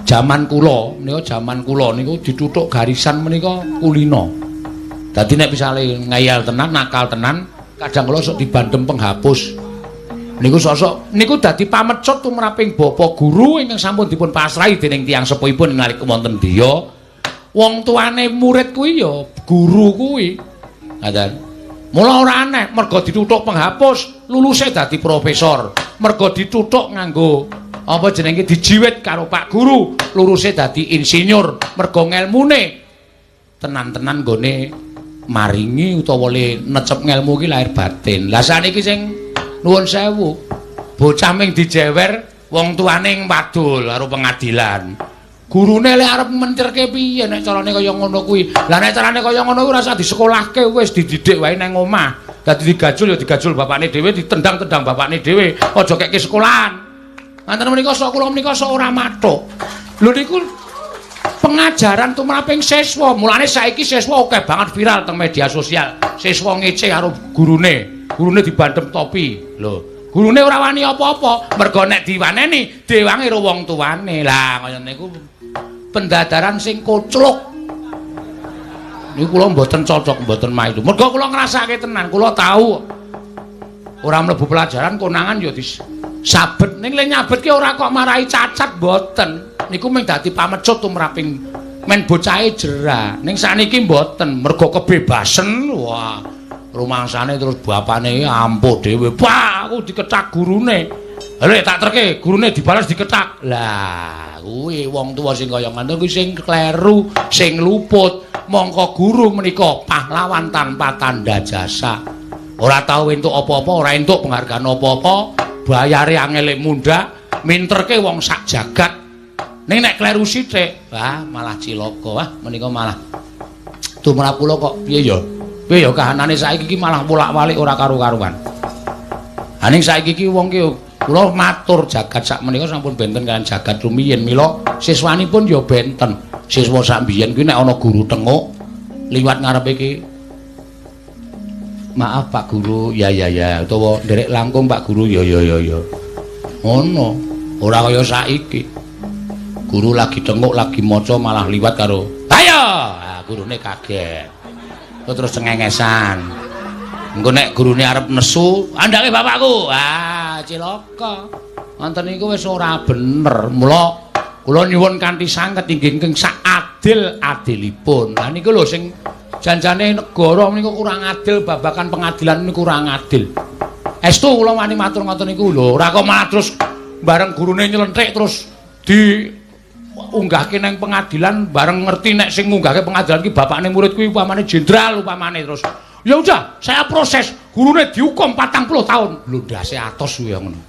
Jaman kula menika, jaman kula niku dituthuk garisan menika kulino. Dadi nek misale ngeyel tenan, nakal tenan, kadang kula sok dibandem penghapus. Niku sosok niku dadi pamecut tumraping bapak guru ingkang sampun dipun pasrahi dening tiyang sepuhipun nalika wonten dhiya. Wong tuane murid kuwi ya guru kuwi. Ngaten. Mula ora aneh merga dituthuk penghapus, luluse dadi profesor. Merga dituthuk nganggo apa jenenge dijiwit karo Pak Guru, luruse dadi insinyur. Merga ngelmune tenan-tenan nggone maringi utawa le necep ngelmu ki lahir batin. Lah saniki sing nuwun sewu, bocah ming dijewer wong tuane wadul karo pengadilan. Gurune le arep menterke piye nek carane kaya ngono kuwi? Lah nek carane kaya ngono kuwi ora usah disekolahke, wis dididik wae nang omah. Dadi digajul ya digajul bapakne dhewe, ditendang-tendang bapakne dhewe, aja keke sekolahan. Nganten menika sok kula menika sok ora mathuk. Lho niku pengajaran tumraping siswa. Mulane saiki siswa akeh banget viral teng media sosial. Siswa ngece karo gurune, gurune dibandem topi. Lho, gurune ora wani apa-apa, mergo nek diwaneni diwangi karo wong tuane. Lah kaya niku pendadaran sing kocluk. Niku kula mboten cocok, mboten maido. Mergo kula ngrasake tenan, kula tahu ora mlebu pelajaran konangan ya disabet. Ning le nyabet ki ora kok marai cacat, mboten. Niku mung dadi pamecut tumraping men bocahe jera. Ning sakniki mboten, mergo kebebasan. Wah, rumangsane terus bapane ampuh dhewe. Pak, aku dikecak gurune. Lha tak terke, gurune dibales dikecak. Lah, kuwi wong tuwa sing kaya ngono kuwi sing kleru, sing luput. Mongko guru menika pahlawan tanpa tanda jasa. Ora tau entuk apa-apa, ora entuk penghargaan apa-apa, bayare angele mundhak, minterke wong sak jagat. Ning nek kleru sithik, wah malah cilaka. Wah, menika malah tumrap kula kok piye ya? Piye ya kahanane saiki iki malah bolak-balik ora karu-karuan. Ha ning saiki iki wong ki kula matur jagat sak menika sampun benten kaliyan jagat rumiyin, mila siswanipun ya benten. Siswa sak mbiyen kuwi nek ana guru tenguk liwat ngarepe iki, "Maaf, Pak Guru," "Ya ya ya," utawa "Nderek langkung, Pak Guru," "Ya ya ya ya." Ngono, ora kaya saiki. Guru lagi tenguk, lagi maca malah liwat karo, "Ayo!" Ah, gurune kaget. Terus cengengesan. Engko nek gurune arep nesu, "Andake bapakku." Ah, cilaka. Ngoten niku wis ora bener. Mula kula nyuwun kanthi sanget inggih ingkang sak adil-adilipun. Lah niku lho sing janjane negara menika kurang adil, babagan pengadilan niku kurang adil. Estu kula wani matur ngoten niku lho, ora kok malah terus bareng gurune nylenthik terus di unggahke nang pengadilan, bareng ngerti nek sing ngunggahke pengadilan ki bapakne murid kuwi upamane jenderal upamane, terus ya udah saya proses, gurune dihukum 40 tahun. Lho, ndase atos kuwi ngono.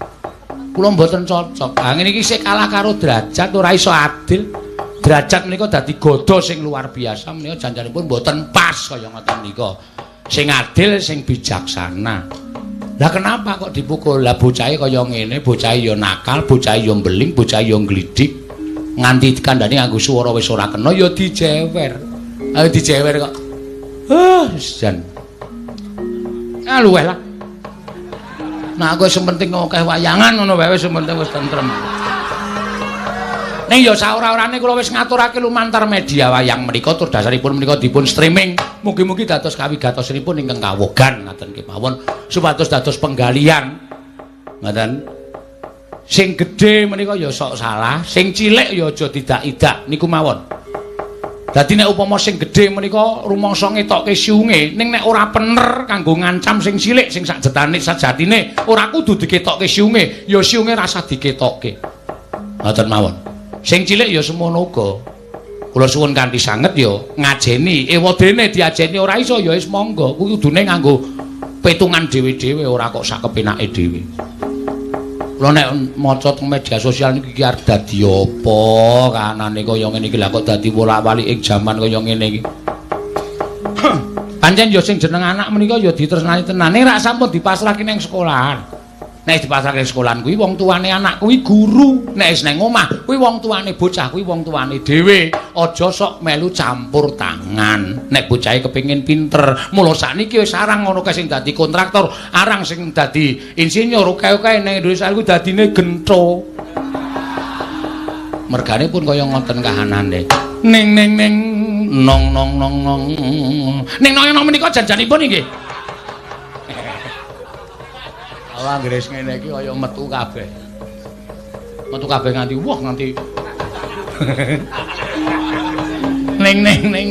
Kula mboten cocok. Ha ngene iki sik kalah karo derajat, ora iso adil. Derajat menika dadi goda sing luar biasa menika janjanipun mboten pas kaya ngoten nika. Sing adil, sing bijaksana. Lah kenapa kok dipukul? Lah bocahe kaya ngene, bocahe ya nakal, bocahe ya mbeling, bocahe ya nglidik. Nganti dikandani nganggo swara wis ora kena ya dijewer. Ayo dijewer kok. Ah, jan. Ah luweh lah. Nah aku sing penting akeh wayangan ngono wae, wis penting wis tentrem. Ning ya saora-orane kula wis ngaturake lumantar media wayang menika tur dasaripun menika dipun streaming. Mugi-mugi dados kawigatosanipun ingkang kawogan ngaten kemawon supados dados penggalian. Ngaten. Sing gedhe menika ya sok salah, sing cilik ya aja didak-idak niku mawon. Dadi nek upama sing gedhe menika rumangsa ngetokke siunge, ning nek ora pener kanggo ngancam sing cilik sing sakjetane sajatine ora kudu diketokke siunge, ya siunge rasah diketokke. Ngoten mawon. Sing cilik ya semono uga. Kula suwun kanthi sanget ya ngajeni, ewadene diajeni ora iso ya wis monggo. Kuwi kudune nganggo petungan dhewe-dhewe, ora kok sak kepenake dhewe. Kula nek maca teng media sosial niki iki arep dadi apa kahanane kaya ngene iki, lha kok dadi wolak-walik ing jaman kaya ngene iki. Pancen ya sing jeneng anak menika ya ditresnani tenan, ning rak sampun dipasrahke ning sekolahan. Nek dipasrahke ning sekolahan kuwi wong tuane anak kuwi guru, nek wis nang omah kuwi wong tuane bocah kuwi wong tuane dhewe. Aja sok melu campur tangan. Nek bocahe kepengin pinter, mula sakniki wis arang ngono kae sing dadi kontraktor, arang sing dadi insinyur, akeh-akeh ning Indonesia kuwi dadine gentho. Mergane pun kaya ngoten kahanane. Ning ning ning nong nong nong nong. Ning nong nong menika janjanipun inggih. Awak anggere ngene iki kaya metu kabeh. Metu kabeh nganti wah nganti. Ning ning ning.